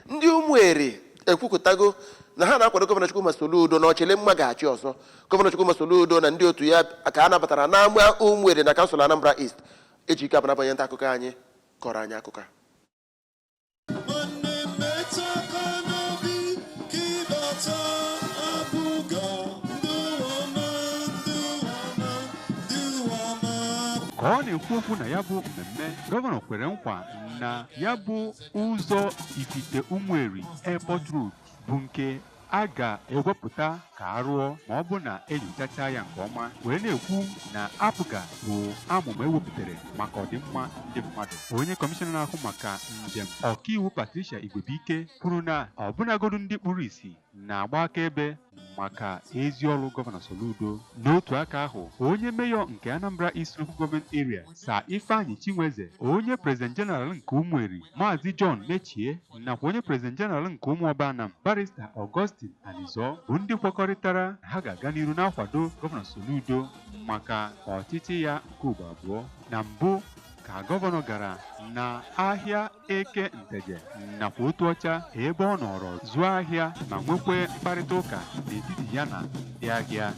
Ndị Ụmụeri ekwupụtago na ha na-akwado Gọvanọ Chukwuma Soludo na ọchịlị mma ga-achị ọzọ. Gọvanọ Chukwuma Soludo na ndị otu ya ka a nabatara n'ama Ụmụeri na kansụl Anambra East. Ejike Abanaba, onye nta akụkọ anyị, kọrọ anyị akụkọ a. Nwanne, metụ aka n'obi ka ịbata APGA, ndị ụwa ọma, ndị ụwa ọma, ndị ụwa ọma. Ka ọ na-ekwu okwu na ya bụ mmemme, gọvanọ kwere nkwa na ya bụ ụzọ Ifite Ụmụeri Airport Road bụ nke a ga-ewepụta ka a rụọ ma ọ bụ na enyochacha ya nke ọma, wee na-ekwu na APGA bụ amụma ewepụtara maka ọdịmma ndị mmadụ. Onye kọmishọna na-ahụ maka njem, Ọkaiwu Patricia Igwebuike, kwuru na ọbụnagodu ndị kpuru ìsì na-agba akaebe maka ezi ọrụ Gọvanọ Soludo. N'otu aka ahụ, onye mayor nke Anambra East Local Government Area, Sir Ifeanyi Chinweze, onye President General nke Ụmụeri, Maazị John Mechie, nakwa onye President General nke Ụmụọbanam, Barrister Augustine Anizo, bụ ndị kwekọrịtara na ha ga-aga n'iru na-akwado Gọvanọ Soludo maka ọchịchị ya nke ugbo abụọ. Na mbụ ka gọvanọ gara na ahịa Eke Nteje nakwa Otu Ọcha, ebe ọ nọrọ zụọ ahịa ma nwekwe mkparịta ụka n'etiti ya na ndị ahịa.